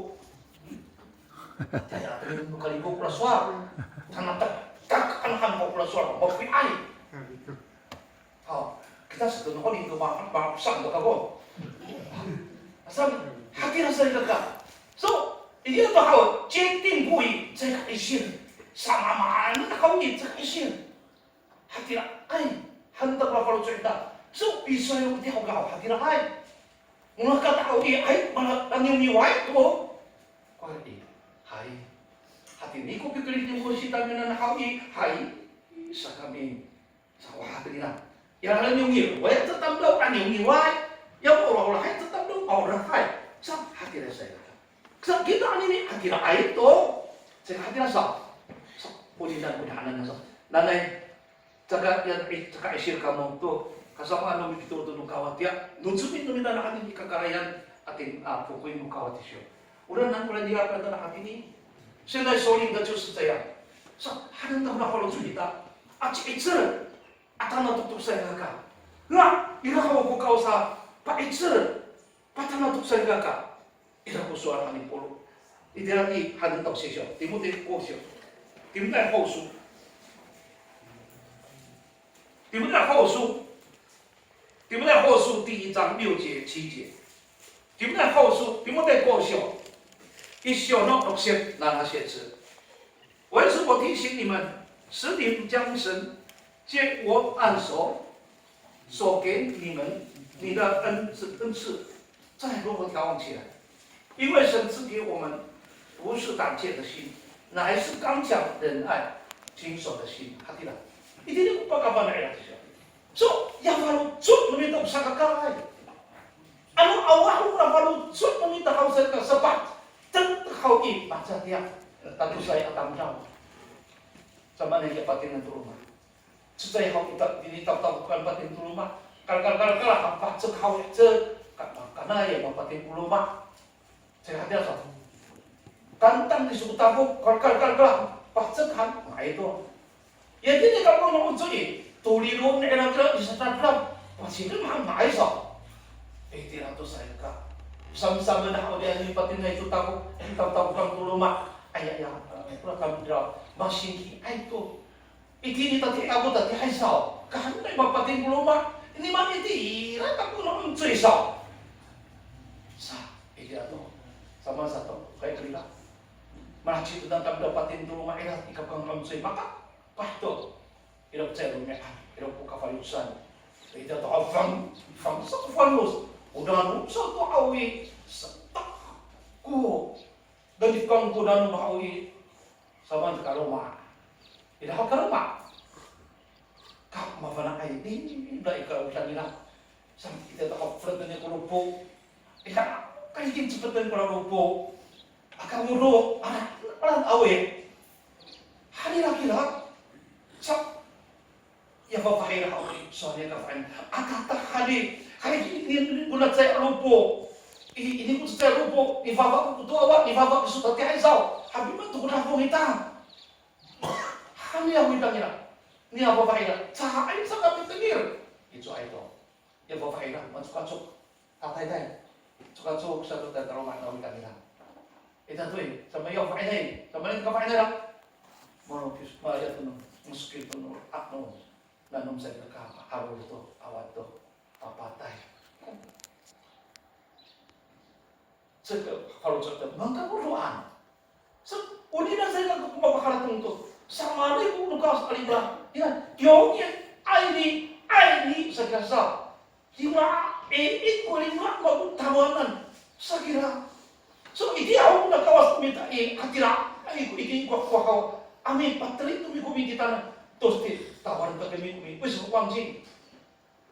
Taya, no kaliko kora sowal. Tana tak, tak, han, han ko kora sowal, mafi'ay. Haw, kita sato no kaliko, ma, ma, saan to kako. Saan, hatira sa ira ka. So, itiya to haw, 坚定不移, caka isil. Samaamaan haw i, caka isil. Hatiraay, han ta kora faloco' ita. So, piso yo itiya ho ka, hatiraay. Molakat haw i, ay, mala, laniwngiway to. Koway i, hay. Hatini ko pikerid ni ko sitamiyanan haw i, hay. Sa kami, sa, wa, hatira. Ya laniwngiway to tamdaw, laniwngiway. Ya maolaolahay to tamdaw, maolahay. Sa, hatira sa ira. Sa kita anini, hatiraay to. Sa hatira sa. Sa, o nitan ko dahanan sa. Nanay, caka, ya, i, caka isil kamo to, kasamaan no mipito to no kawatiya, no cemi no mita na anini kakarayan, ating, a, fokoy no kawatiya. Ora nan ko niyaro' kata na anini. 现在首领的就是这样。Sa, hanen ta ko na faloco' ita. A ci'icel, a tana toktok sa ira ka. Nga, ira haw ko kawas a, pa'icel, patana toktok sa ira ka. Ira ko sowal han ni Pawlo. Itira i, han to sisyo. Timote ko syo. Timote ho so. Timote ho so. Timote ho so 第一章六节、七节。Timote ho so, Timote ko syo. Isyo no roksit nana sitse. 为此我提醒你们，使你们将神借我按手所给你们，你的恩赐，恩赐再如何调望起来。因为神赐给我们不是胆怯的心，乃是刚强、忍耐、谨守的心。Hatira. Itini ko pakafana'ay ira sisyo. So, ya faloco' no mita o sakakaay. Ano awa ho na faloco' no mita haw sa ka sapat. Ten haw i, maca tiya. Tatosaay a tamdaw. Samaan i, ya patingan to loma'. Cecay haw i, ta, tini tawtawkan pating to loma'. Kalkal, kalkal, kalkal, pacek haw i, cek. Ka, kana ya mapating to loma'. Caka hatira sa. Kantang ni sokotafok, kalkal, kalkal, pacek han, nga'ay to. Ya tini kapang no oncoy, tolilo ni ira kira, isa tatlam, pacidem han, nga'ay sa. E, tira to sa ira ka. Samsam na haw diyan i patinay to tafok, e, tawtawkan to loma'. Ay, ay, ay, kora kami dira, masingkiay to. Itini tatihi ako tatihay saw. Kahanay mapating ko loma'. Ini manitira kako no oncoy saw. Sa, itira to. Samaan sato, kay kira. Malacecay to tamdaw pating to loma' ira, i kapang no oncoy. Maka, pah to. Ira ko cecay romi'ad, ira ko kafaliyosan. Itira to, a, fang, fang, sa ko faliyos. O nano sato haw i, sa, ta, ko. Dani kangko nano haw i, samaan to ka loma'. Ira haw ka loma'. Ka mafana'ay, i, ira i karaw nira. Sa kita to haw, fred ni ko lopo. Ira, kay kin cepeten ko lopo. Aka ngoro, ara, ara awe. Hani ra kira. Sa, Ya fafahi ira haw i, sowal niya kafa'inayan. Aka tahani, hay ini, ini ko cecay a lopo. I, ini ko cecay a lopo, nifafa ko to awa, nifafa ko so tatiihay saw. Hapiman to ko dafong ita. Hani ya widang ira. Niya fafahi ira, caay sa kami tengil. Icowaay to. Ya fafahi ira, macokacok. Tataytay. Cokacok sato tayra to loma' no mita nira. Ita to i, samaan ya fa'inay, samaan ya kafa'inay ira. Mano pis, ma, ya to no. Miskito no, ano, nanom sa ka, 'alo to, awa to, papatay. Saka, faloco' to, mangkamodoan. Sa, onini sa ira ko mapaharateng to. Samaanay ko no Kawas a limela. Ira, 永远爱你, 爱你, sa kira sa. Limela, e, i ko limela ko tamowanan. Sa kira. So, itiya ho ko no Kawas mita i, hatira. Ay, ko itiya ko, ko haw. A mipateli to mikomi kitanan. To siti, tamowanan to mikomi. 为什么忘记?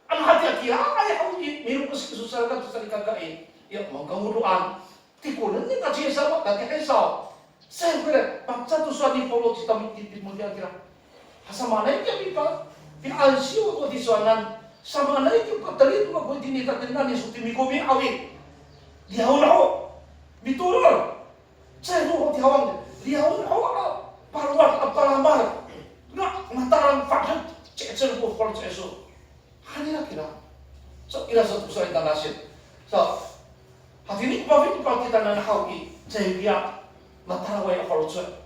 Ano hatira, ay, haw i, mirokes kiso salikaka, salikaka i. Ya, mangkamodoan. Tikonen nira ci Yis sama, tatiihay saw. Sa kira, maca to sowal ni Pawlo ci Timo-, ci Timotiyo kira. Samaanay kiya pipa, piansiw ko tisowanan. Samaanay kiya pateli to ko itini tatenan ni so timikomi awi. Liyawen ho, mitolol. Caay ko tihawang, liyawen ho a palowad a palamal. Nga, matalang fadet, cecel ko faloco' iso. Hanira kira. So, ira sa to saan tanasit. So, hatini ko pafeli to kitanan haw i, caay kiya mataraway a faloco'.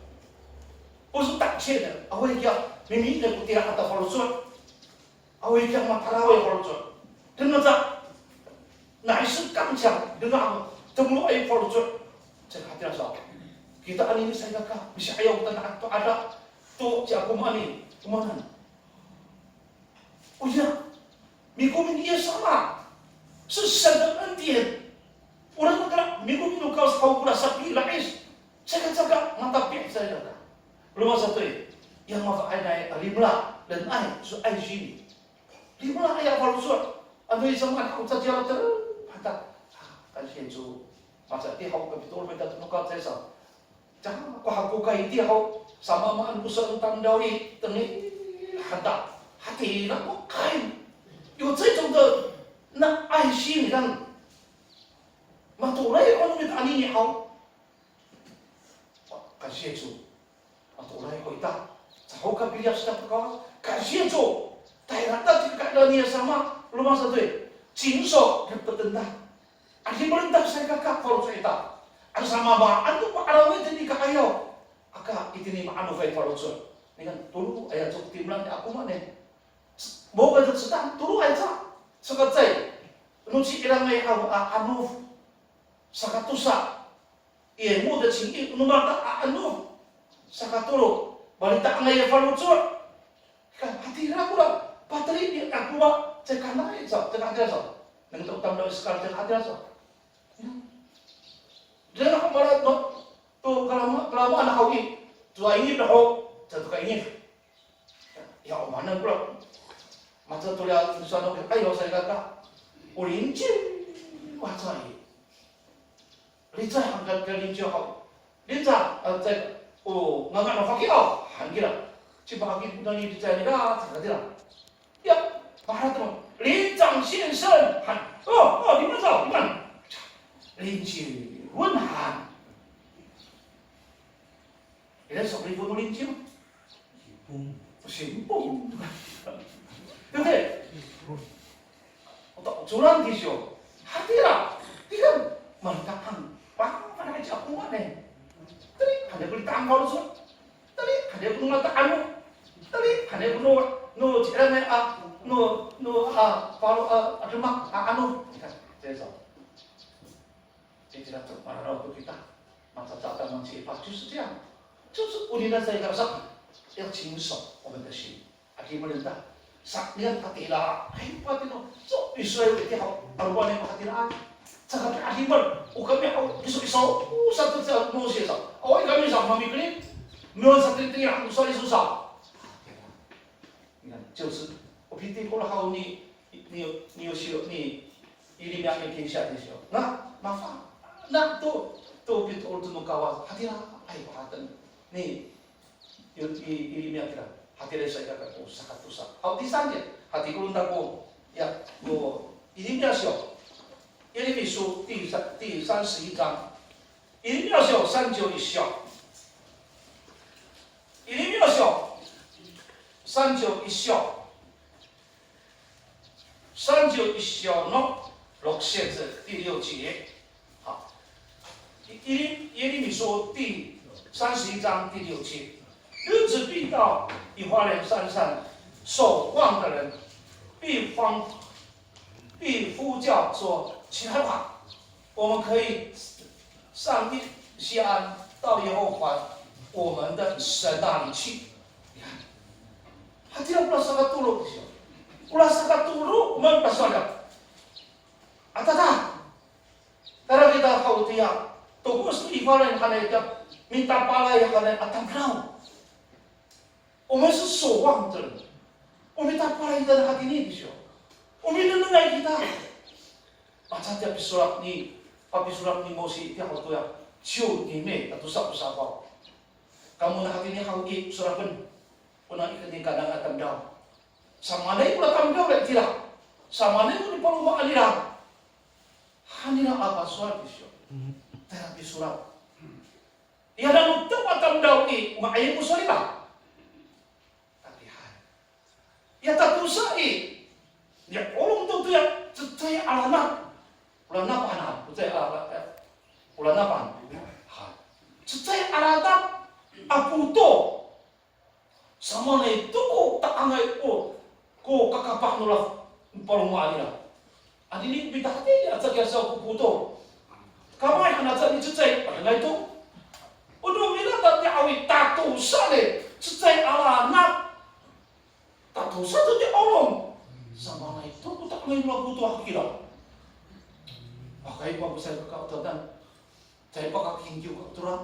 O so takcil, awaay kiya mimi'id ko tira a faloco'. Awaay kiya mataraway a faloco'. Deng aca, nai sekang cang, deng a temoay faloco'. Caay hatira sa. Kita anini salikaka, misi'ayaw kita na'ad to ada, to ci Akoma ni, komanan. Oya, mikomi ni Yis sama. 是神的恩典. Ora ko tala mikomi no Kawas haw kora sapi la'is. Saka, saka, matapi' sa ira ka. Roma sato i, ya mafa'inay a limela, 仁爱, so 爱心. Limela aya faloco'. Ano i sama ko caciyaw tele, hata. A, 感谢主. Masa ti haw kapitol, mita to no Kawas sa. Caay ko hakokay itiya ho, samaamaan ko saan tamdaw i, tengil hata. Hatira ko kain. 有这种的那爱心，你看，matooray ko no mita anini haw. 感谢主. Matooray ko ita. Caho ka piliyas kita to Kawas. 感谢主. Tayra ta to kakaenen ni Yis sama. Roma sato i. 谨守 depeten ta. Adimelen ta salikaka faloco' ita. Ano samaamaan to ko 'araway itini ka'ayaw. Aka itini maanofay faloco'. Nikan tolo aya to timelaan ni Akoma ni. Mo ka to setang, tolo aya sa. Saka cecay. No ci'irangay a, a, anof. Saka tosa. Iyamo to cing i, no mata a anof. Saka tolo. Malita'angay a faloco'. Ka, hatira kora, pateli ni Akoma, caay kanay sa, caay hatira sa. Neng to tamdaw i sekal caay hatira sa. Ya. Deng a mala to, to kalama, kalamaan haw i, to a ingid haw, caay to kaingid. Ya, o maan kora. Masa to liya, sano, ay, o salikaka. O lincir, masa i. Licay han ka, ka lincir haw. Licay, a, caay, o, nganga' no faki aw, han kira. Cima aki ko nani licay nira, caay ka tira. Ya, maharateng, 林长先生, han. O, o, 你们早, 你们. Lincir, wen han. Ira sa ko lifon no lincir. Sipong. Sipong. 对不对？Oto, coran kiso. Hatira. Tiya, malita'ang. Pa, mana aca ko mane. Tali, hane ko lita'ang faloco'. Tali, hane ko no mata ano. Tali, hane ko no, no, ci'irangay a, no, no, a, falo, a, a demak, a, ano. Tiya, tiya sa. 这个怎么了？不给打，那他找到问题吧，就是这样，就是无力的这个上，要谨守我们的心。Adimelenta, sa, niyan hatira, ay, pati no, so, Israel iti haw, arowa ni hatira, sa kami adimelenta, o kami haw, iso, iso, o, sa to sa, Moses sa, o, kami sa, mamikri, miyan sa titi, o sa, iso sa. 你看，就是我平常过了好，你你你有学，你一定要每天下去学。那麻烦，那都都比都都弄高啊，他的啦，哎，我还等你有一一定要给他，他的来说要给我啥都啥。好，第三点，他的工作过呀，我一定要学。耶利米书第三第三十一章，一定要学三九一学。 Yirimiyaw syo, sanco isyo. Sanco isyo no roksit, 第六节。好，耶利，耶利米书第三十一章第六节。日子必到，以法莲山上守望的人必方必呼叫说：起来吧，我们可以上西安，到耶和华我们的神那里去。你看，hatira ko ra sakatolo 的时候，ko ra sakatolo, o maan ko ra sakatolo. Atata, tayra kita haw tiya, toko so i Efraim hanay tiya, mitapalay hanay a tamdaw. O maan so sowal to. O mitapalay kita na hatini, 弟兄. O minengnengay kita. Maca tiya pisolak ni, papisolak ni Mosi tiya haw toya, ciw ni me, tatosa ko safaw. Kamo na hatini haw i, solapen. O nani kani kanang a tamdaw. Samaanay ko ra tamdaw nira itira. Samaanay ko nipalomaan nira. Hanira a pasowal, 弟兄. Tayra pisolak. Iya, nano to a tamdaw i, o nga'ay ko sowal nira. Tapi hay. Iya, tatosa i, niya 'olong to toya, cecay a lanak. O lanap han, cecay a, o lanap han. Hay. Cecay a lanak a poto. Samaanay to ko ta'angay ko, ko kakapah no ra, palomaan nira. Anini ko pitahati, aca kiya sa ko poto. Kamay han aca ni cecay, padenay to. O no mira tatiya haw i, tatosa ni, cecay a lanak. Tatosa to tiya 'olong. Samaanay to ko ta'angay no ra poto, hakira. Pakay ko sa kakaotanan. Caay pakakingkiw kako tora.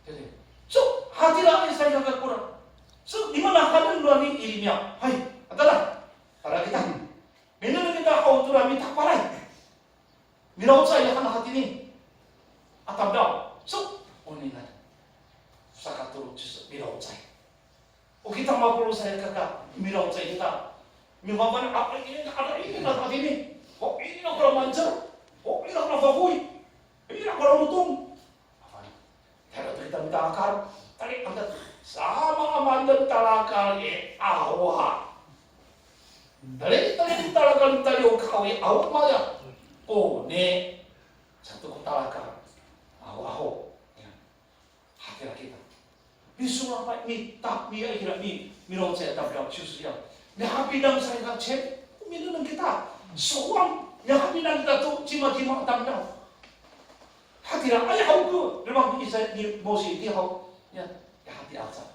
Tede. So, hatira i salikaka kora. So, nima nakanen nani Yirimia. Hay, atala. Tayra kita. Minengneng kita haw tora mitapalay. Milawcay han hatini a tamdaw. So, onini. Sakatolo, milawcay. O kita mapolong salikaka, milawcay kita. Mimamaan a, a, a, a, a, a, hatini. O, ira ko ra mancer. O, ira ko ra fafoy. Ira ko ra lotong. Tayra to kita mitalakal. Tali, anta, sama a manteng talakal i, awa. Tali, tali mitalakal, tali o kawi, awa maya. Ko ne, sato ko talakal. Awa ho. Ya. Hatira kita. Misowac pa, mi, ta, mi, ay, kira, mi, milawcay a tamdaw, 就是这样. Mihapinang sa ira cem, minengneng kita. Sowal, mihapinang kita to, cimacima a tamdaw. Hatira, ay, haw ko, demak ni Isa, ni Mosi, ni haw. Ya, ya, hatira sa.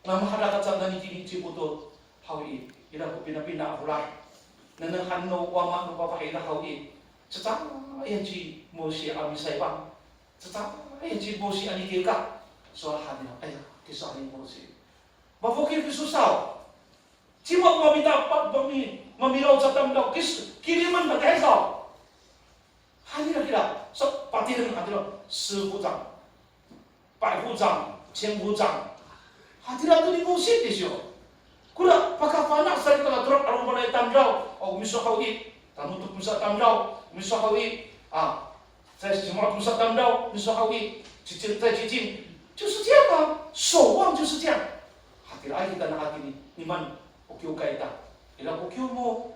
Namahadak aca nani kini cipoto haw i, ira ko pinapina a folad. Nengneng han no wama no fafahi nira haw i, cecay ci Mosi a misaybang. Cecay ci Mosi a nikilka. Sowal han nira, aya, kiso han ni Mosi. Mafokil kiso saw. Cima ko mamita, pa, mami, mamilawcay a tamdaw, kis, kilimen, matihay saw. Hatira kira, so, patireng hatira, 十副长, 百副长, 千副长. Hatira to ni Mosi ですよ. Kora pakafana' salikaka tora 'alomanay tamdaw, o miso haw i, tanotok miso tamdaw, miso haw i, a, 在什么 miso tamdaw, miso haw i, 基金, 在基金, 就是这样啊, 守望就是这样. Hatiraay kita na hatini, niman, o kiwkay ita, ira ko kiwmo,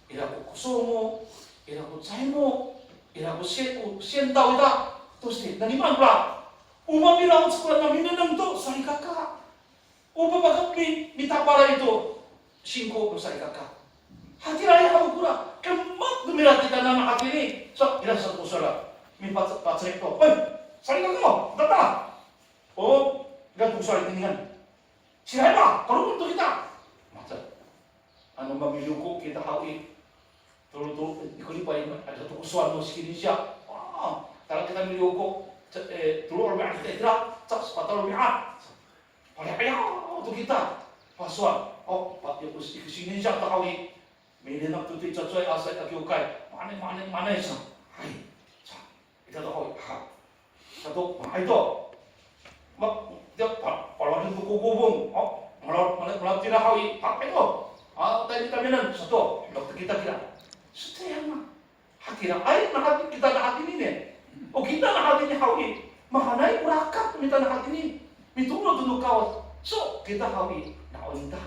ira ko koso mo, ira ko cecay mo, ira ko sen, o sentaw ita, to siti, nanimaan kora, o mamilawcay kora na minengneng to salikaka. O papakami, mitapalay to, singko to salikaka. Hatiraay haw kora, demak to mira kita na hatini, sa, ira sa ko sowal, mipac, pacelik to, eh, salikaka mo, tata. O, ira to ko sowal itini han. Sira ba, kalomon to kita. Mata. Ano mamiliyoko kita haw i, tolo to, ikori pa i, ada to ko sowal no sikinisya. A, tala kita miliyoko, e, tolo romi'ad kita itira, sa, sepat romi'ad. Palihaya to kita. Pasowal, o, pa, i, sikinisya to haw i, midemak to to i cacoy asay a kiwkay. Maanay, maanay, maanay sa. Hay. Sa. Ita to, ha. Sato, ma, ito. Ma, ita, pa, palawad to ko kobong. O, malaw, malaw, malaw tira haw i, ha, ito. A, tayo kita minan, sato, dokter kita kira. Sato ya, ma. Hatira, ay, na hati, kita na hatini ne. O kita na hatini haw i. Mahaenay ko rakat kita na hatini. Mitolon to no Kawas. So, kita haw i, na'on ita.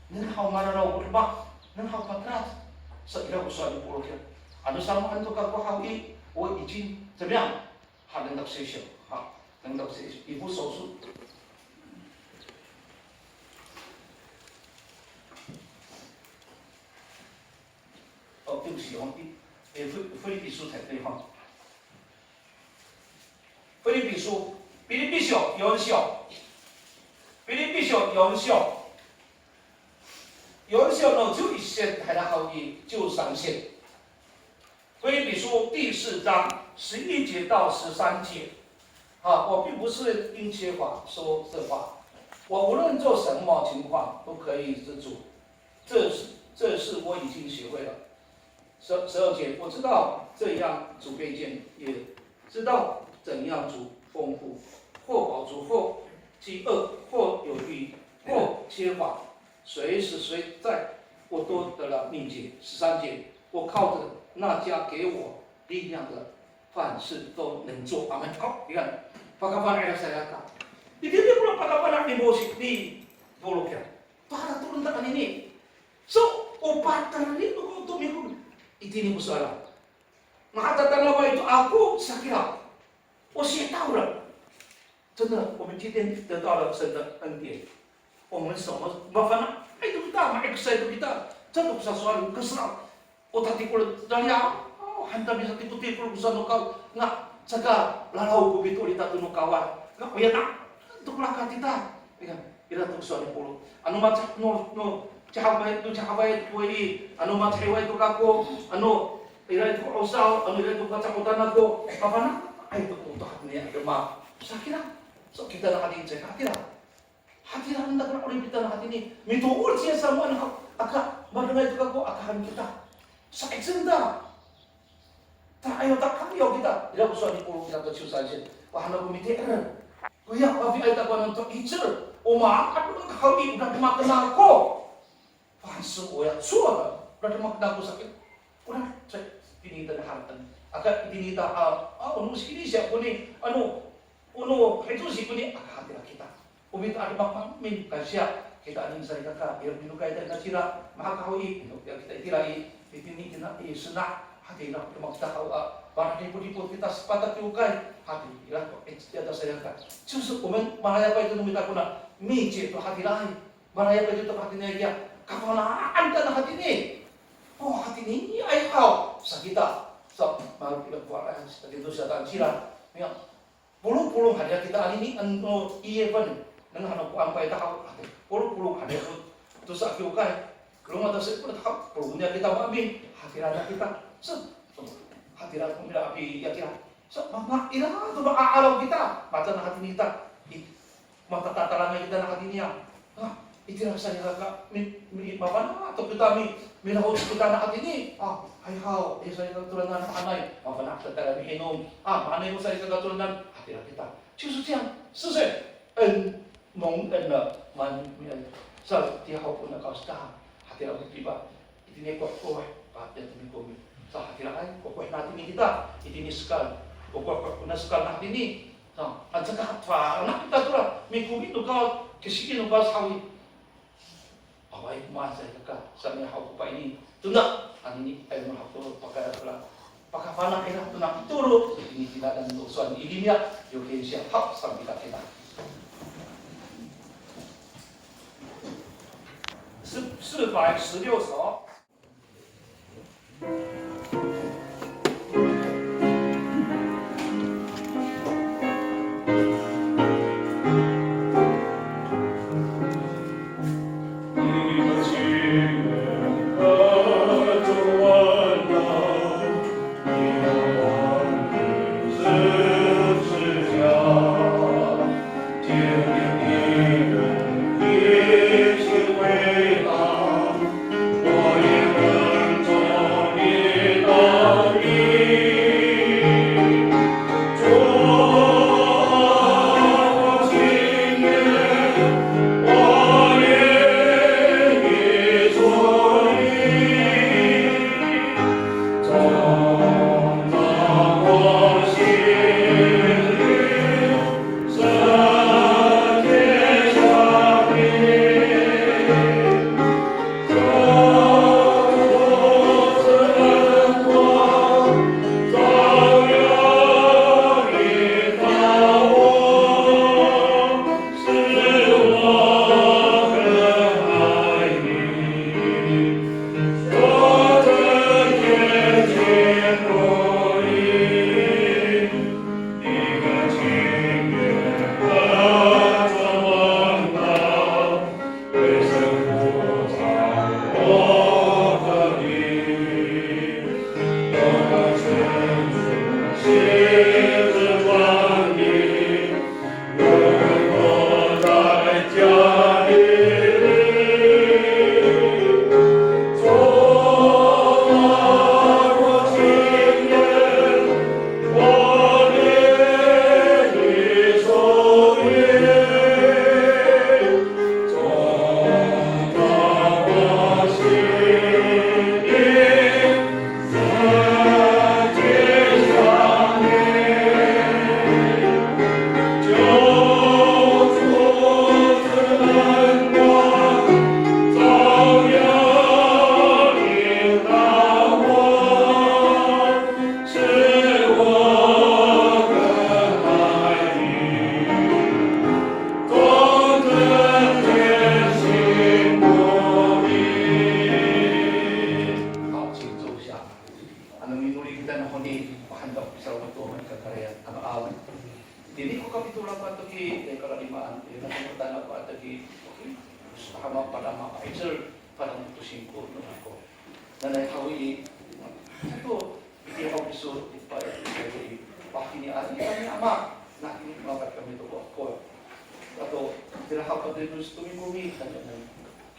Nengneng haw mararaw ko demak, nengneng haw patelac. Sa ira ko sowal ni Pawlo kira. Ano samaan to kako haw i, o icin, 怎么样? Ha, 领导学校, ha, 领导学校, 一部手书.对不起哦，一，诶，腓，腓立比书才对哈。腓立比书，腓立比书，有人笑。腓立比书，有人笑。有人笑呢，就一些台大好意，就三些。腓立比书第四章十一节到十三节。啊，我并不是因缺乏说这话，我无论做什么情况都可以知足，这是，这事我已经学会了。十，十二节，我知道这样主卑贱，也知道怎样主丰富，或饱足，或饥饿，或有余，或缺乏，随时随在我都得了秘诀。十三节，我靠着那加给我力量的，凡事都能做。阿门。好，你看，pakafana' ira sa ira ka. Itini ko pakafana' ni Mose, ni Pawlo kiya. Patatolon ta anini. So, o patatolon to ko tomikol itini ko sowal. Makatatanaw to ako sa kira. O sitaw la. 真的，我们今天得到了神的恩典，我们什么 mafana' to kita, ma-excite to kita, 真的不是说 kesal, o tatikol taliya, o han ta misatikotikol ko sowal no Kawas, nga caka lalaw ko pitoor ita to no Kawas, nga oya na, to ko rakat ita, ya, ira to ko sowal ni Pawlo. Ano maca, no, no, cihafay, no cihafay ko i, ano macahiway to kako, ano ira to ko 'osaw, ano ira to ko kacakotan ako, mafana'ay to ko to hatini a demak. Sa kira, so kita na hatini, caka kira. Hatira han ta kona 'orip ita na hatini. Mitoor ci Yis sama haw, aka, madengay to kako, aka han kita. Sa'icel ta. Ta, ayo, ta, ayo kita. Ira ko sowal ni Pawlo kira to ciw sa sien. Wa han ako miti'er. Koya, pafi'ay ta ko nan to 'icel. O maan, ano ka haw i, o demak kina ako. Fanso, oya, sowal. O demak kina ako sa kira. Kona, sa, itini ta na harateng. Aka itini ta, a, a, o no sini siya koni, ano, o no, ito si koni, aka hatira kita. O mita a demak, mikansiya kita anini salikaka, ira minokay ta nacila, mahakahaw i, ino, ya kita itira i, itini kina i, sena, hatira ko demak kita haw a, para dipot-dipot kita sepat a kiwkay, hatira ko, i, ya ta salikaka. 就是我们马来亚派的农民大姑呢，密切都 hatira i. Marayap ito to hatini kiya, kafana'an ta na hatini. O, hatini ay haw, sa kita. Sa, malu kita ko, a, sa kita to sa tancila. Ya, polong-polong hatira kita anini, ano, iye pan, nengneng ano ko angpay ta haw, ate. Polong-polong hatira to, to sa kiwkay. Polong ata sa ko ta haw, polong niya kita maemin, hatira na kita. Sa, hatira ko mira api ya kita. Sa, ma, ma, ira to ma'araw kita, mata na hatini kita. I, matatatalangay kita na hatini ya. Ha, itira sa ira ka, mi, mi, mafana' to kita mi, mirahod kita na hatini. A, hay haw, ay sa ira ka toranan maanay, mafana' kita tala mihinom. A, maanay ko sa ira ka toranan, hatira kita. 就是这样，是不是？恩，蒙恩了，满，sa, tiya haw ko na kawsita, hatira ko tipa. Itini kohkoh, pa, itini komi. Sa hatiraay, kohkoh na hatini kita, itini sekal. Kohkoh, kohkoh na sekal na hatini. Sa, anca ka, pa, na kita tora, mikomi no Kawas, kisiki no Kawas haw i. Awaay ko maan sa ira ka, sa mihaw ko pa'ini. Tona, anini, ay, mahaw to, pakay tora. Pakafana' ira, tona, tolo, itini kita dan no sowal ni Yirimia, yo kensiya, haw, sa kita kita. 四，四百十六首。Singko to nako. Nanay haw i, sato, itiya haw kiso, ipay, itiya haw i, pakini ari, kami ama, na ini makat kami to ko. Ato, tira haw ka to sitomi komi, kami na,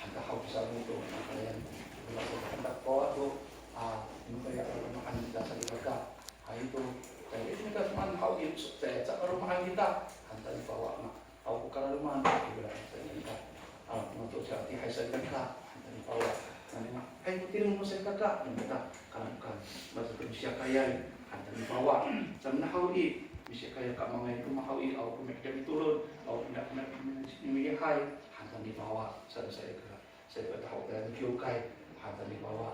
hanta haw kiso to, nakayan, hanta pawa to, a, ino kaya, a, makan kita sa kaka. Hay to, kaya ito kita maan haw i, kaya sa karomaan kita, hanta ni pawa ma. Aw ko kararoma, ira sa ira ka. A, no to sa atihay sa ira ka, hanta ni pawa. Nani ma, hay ko tireng no sa ira ka, nani ta, kalamokan. Masa to misiyakayay, hanta ni pawa. Sa na haw i, misiyakayay ka mangay roma haw i, aw ko mi'edam i tolon, aw ko mi'edam i miyahay, hanta ni pawa, sa sa ira ka. Sa ira ka tahaw tayra ni kiwkay, hanta ni pawa.